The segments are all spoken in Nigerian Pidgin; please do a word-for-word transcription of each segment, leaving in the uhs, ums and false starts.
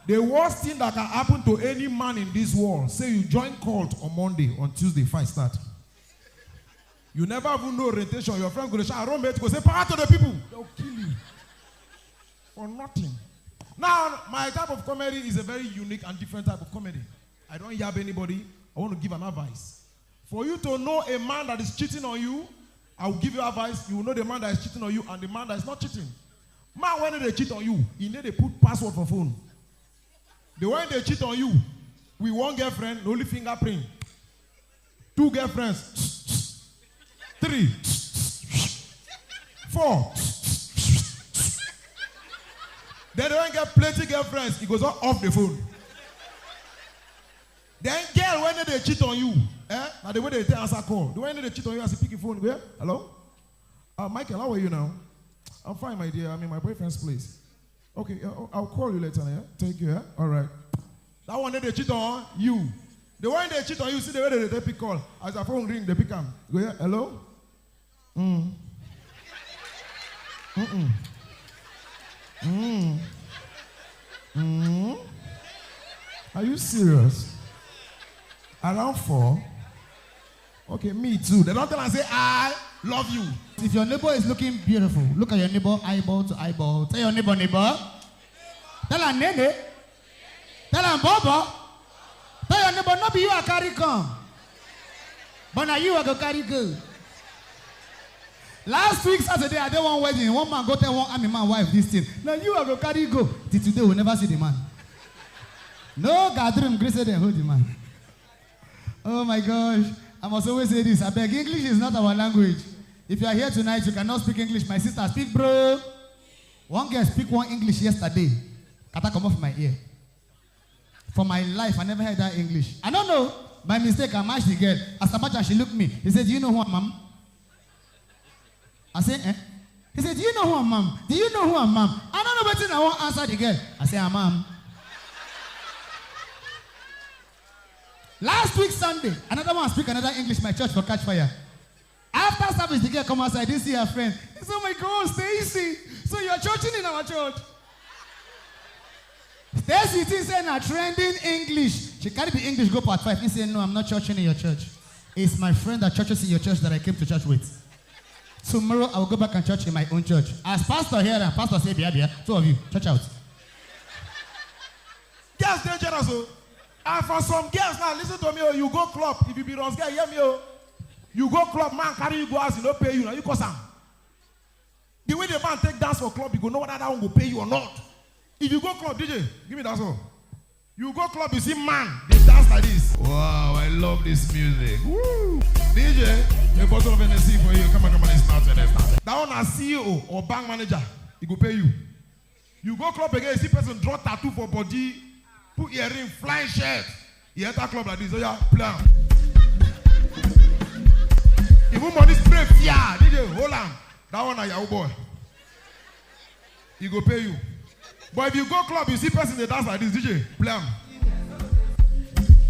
The worst thing that can happen to any man in this world, say you join cult on Monday, on Tuesday, fight start. You never even know orientation. Your friend go dey shout, "Roommate go say, 'Power to the people.'" They'll kill you for nothing. Now, my type of comedy is a very unique and different type of comedy. I don't yab anybody. I want to give an advice. For you to know a man that is cheating on you, I will give you advice. You will know the man that is cheating on you and the man that is not cheating. Man, when they cheat on you, he need to put password for phone. The one they cheat on you, with one girlfriend, only fingerprint. Two girlfriends, three, four. Then they don't get plenty girlfriends. He goes off the phone. Then girl, when they cheat on you, eh? Now the way they tell answer call. The way they cheat on you, as you pick your phone, yeah? "Hello? Uh, Michael, how are you now?" "I'm fine, my dear. I'm in my boyfriend's place." "Okay, uh, I'll call you later, yeah? Thank you, yeah? All right." That one, they cheat on you. The one they cheat on you, see the way they take pick call. As the phone ring, they pick am. Go, "Yeah, hello?" Mm. Mm-mm. Mm. Mm. Are you serious? Around four? Okay, me too. They don't tell and say, "I love you." If your neighbor is looking beautiful, look at your neighbor eyeball to eyeball. Tell your neighbor, neighbor. Tell her, "Nene." Tell am, "Bobo." Tell your neighbor, "No be you I carry come, but na you I go carry go." Last week Saturday, I dey one wedding. One man go tell one army man wife this thing. "Na you I go carry go." Till today, we never see the man. No gathering, gree say dem hold the man. Oh my gosh. I must always say this. I beg, English is not our language. If you are here tonight, you cannot speak English. My sister, speak, bro. One girl speak one English yesterday. Kata comot for my ear. For my life, I never heard that English. I don't know. By mistake, I matched the girl. As I match her, she looked me. He said, "Do you know who I am?" I said, "Eh?" He said, "Do you know who I am? Do you know who I am?" I don't know wetin I wan answer the girl. I say, "I am." Last week Sunday, another one speak another English, my church for catch fire. After service, the girl come outside, didn't see her friend. He said, "Oh my God, Stacy, so you're churching in our church?" Stacy think say na trending English. She carry the English go part five. He said, "No, I'm not churching in your church. It's my friend that churches in your church that I came to church with. Tomorrow I will go back and church in my own church." As pastor here, and pastor say, "Bia, bia, two of you, church out." Girls dangerous o. And for some girls now, listen to me o, you go club, if you be runs girl, hear me o. You go club, man carry you go house, he no pay you, na you cause am. The way the man take dance for club, you go know whether that one go pay you or not. If you go club, D J, give me that song. You go club, you see man, they dance like this. Wow, I love this music. Woo! D J, a bottle of N S C for you. Come on, come on, it's not, it's not. That one na C E O or bank manager, he go pay you. You go club again, you see person draw tattoo for body, put earring, flying shirt. You enter club like this, oh yeah, play am. Even money spray, fear, D J, hold am. That one na Yahoo boy. He go pay you. But if you go club, you see person dey dance like this, D J, play am.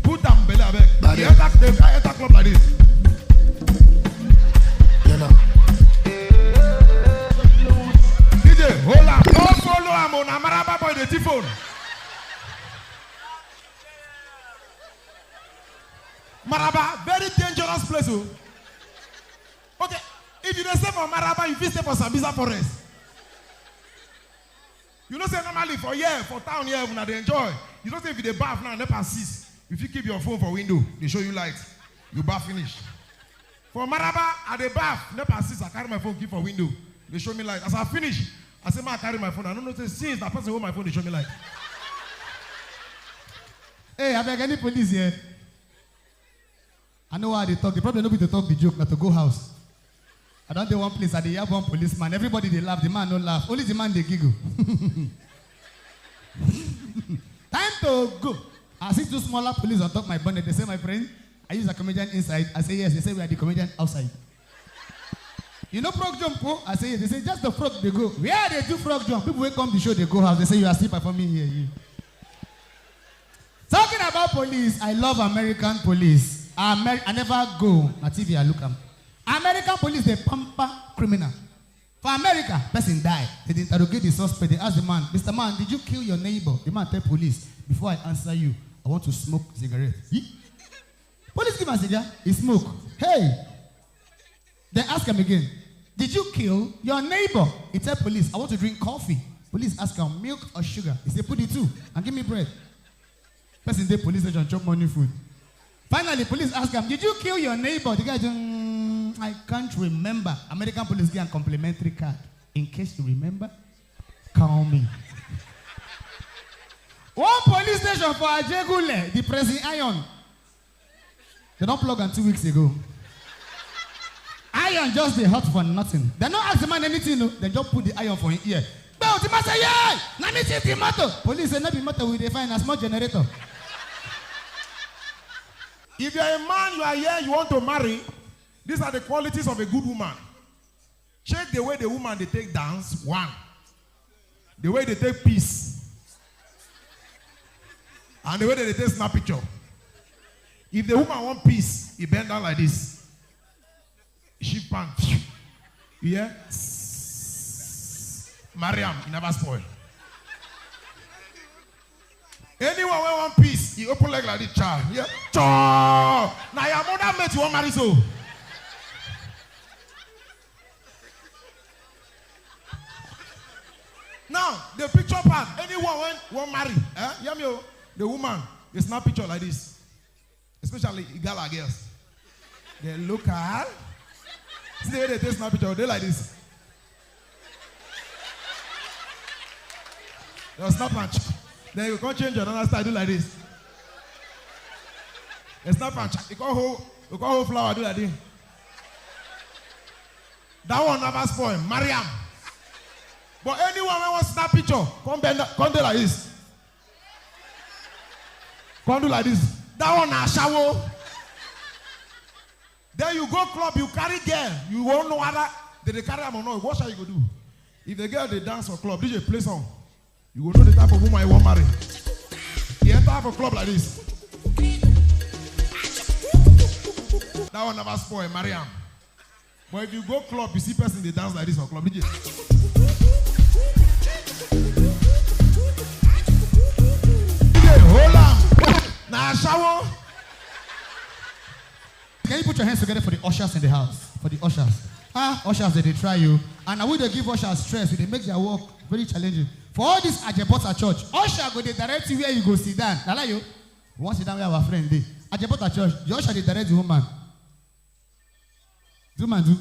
Put am belle, abeg. You enter, they can't enter club like this. You know. D J, hold am. No follow am o, na Maraba boy dey thief phone. Maraba, very dangerous place o. Okay, if you dey stay for Maraba, you fit stay for Sambisa Forest. You know say normally for here, for town here, una dey enjoy. You know say if you dey baff now, NEPA six, you fit keep your phone for window, dey show you light. You baff finish. For Maraba, I dey baff, NEPA six, I carry my phone keep for window, dey show me light. As I finish, I say, "Ma, I carry my phone." I no know say since that person hold my phone, dey show me light. Hey, abeg, any police here? I know why I dey talk. The problem no be to talk the joke, na to go house. I don dey one place, I dey yab one policeman. Everybody dey laugh, the man no laugh. Only the man dey giggle. Time to go. I see two smaller police on top my bonnet. They say, "My friend, are you the comedian inside?" I say, "Yes." They say, "We are the comedian outside." "You know frog jump, ko?" I say, "Yes." They say, "Just the frog dey go." Where they do frog jump? People wey come the show, they go house. They say, "You are still performing here, you." Talking about police, I love American police. Amer- I never go. Na T V I look am. American police dey pamper criminal. For America, person die. They dey interrogate the suspect. They ask the man, "Mister Man, did you kill your neighbor?" The man tell police, "Before I answer you, I want to smoke cigarette." Yi? Police give am cigar, he smoke. Hey! They ask him again, "Did you kill your neighbor?" He tell police, "I want to drink coffee." Police ask him, "Milk or sugar?" He say, "Put the two and give me bread." Person dey police station chop morning food. Finally, police ask him, "Did you kill your neighbor?" The guy say, "Mm, I can't remember." American police give am complimentary card. "In case you remember, call me." One police station for Ajegunle, the pressing iron. They don plug am two weeks ago. Iron just dey hot for nothing. They no ask the man anything, no. They just put the iron for him ear. But the man say, "Yeah, na me thief the motor." Police say, "No be motor we dey find, na small generator." If you are a man, you are here, you want to marry, these are the qualities of a good woman. Check the way the woman dey take dance, one. The way they take piss. And the way they take snap picture. If the woman want piss, he bend down like this. She pant. You hear? Mariam, you never spoil. Anyone wey want piss, he open leg like this, child. Yeah. Choo! Now your mother mate you want marry so. Now, the picture part, anyone when want marry, eh? Hear me, oh. The woman, they snap picture like this. Especially Igala girls. They look at. See the way they take snap picture, they like this. They'll snap and ch-, then you can't change another style, do like this. They snap and ch-, you can't hold, you can't hold flower, do like this. That one never spoil. Mariam. But anyone wey want snap picture, come bend, come dey like this. Come do like this. That one na ashawo. Then you go club, you carry girl, you won't know whether they dey carry am or not. What shall you go do? If the girl dey dance for club, D J play song. You go know the type of woman you want marry. He enter for club like this. That one never spoil, Mariam. But if you go club, you see person dey dance like this for club, D J. D J, hold on. Na ashawo. Can you put your hands together for the ushers in the house? For the ushers. Ah, ushers, they dey try you. And now we dey give ushers stress. We dey make their work very challenging. For all this Ajebota church, usher go dey direct you where you go sit down. Na lie you. We wan sit down where our friend dey. Ajebota church, the usher dey direct the woman. Do man do.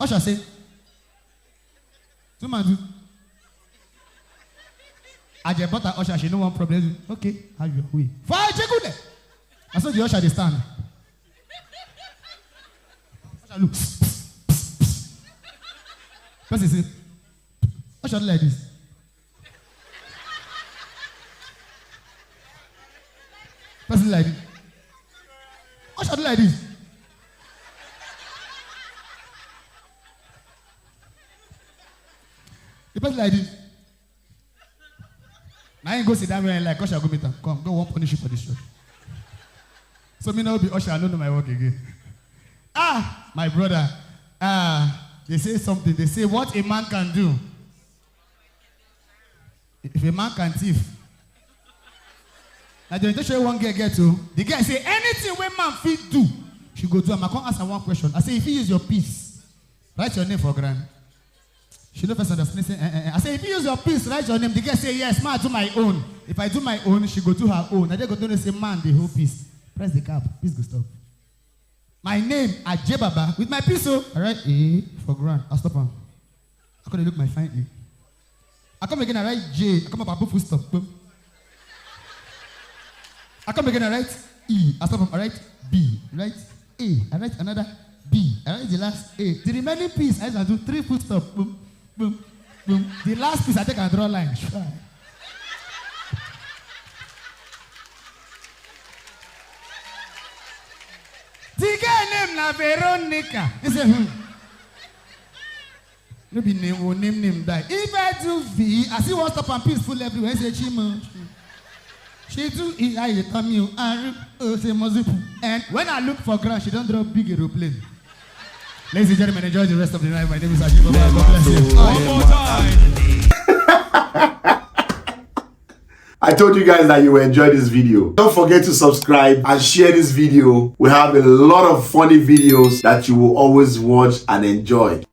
Usher say, "Do man do." Ajebota usher, she no want problem. Okay, have your way. For Ajegunle. I saw the usher dey stand. Usher look. Person say, usher do like this. Person like this. Usher do like this. The person like this. Now you go sit down where you like. Usher go meet am. Come, go one punish you for this show. So me now be usher, I don't know my work again. Ah, my brother. Ah, they say something. They say what a man can do. If a man can thief. Now they show one girl get to. The girl say anything wey man fit do, she go do am. I come ask her one question. I say, "If you use your piece, write your name for ground." She no first understand. Say, eh, eh, eh. I say, "If you use your piece, write your name." The girl say, "Yes, ma, do my own." If I do my own, she go do her own. I dey go do the same man the whole piece. Press the cap. Piece go stop. My name, Ajebaba, with my piece, oh. All right, eh, for ground. I stop am. I come dey look my fine eh. I come again, I write J. I come up, I put full stop. Boom. I come again, I write E. I stop am, I write B. Right? A. I write another B. I write the last A. The remaining piece, I just do three full stop. Boom, boom, boom. The last piece, I take and draw line. Try. The girl name na Veronica. He say, hmm. No be name, oh, name, name die. If I do V, I see one stop and peaceful everywhere. Say, "Chimo." She do E, I dey tell me, oh, Aru, oh, say, Mozupu. And when I look for ground, she don drop big aeroplane. Ladies and gentlemen, enjoy the rest of the night. My name is Ajay Baba. God bless you. Bye. I told you guys that you will enjoy this video. Don't forget to subscribe and share this video. We have a lot of funny videos that you will always watch and enjoy.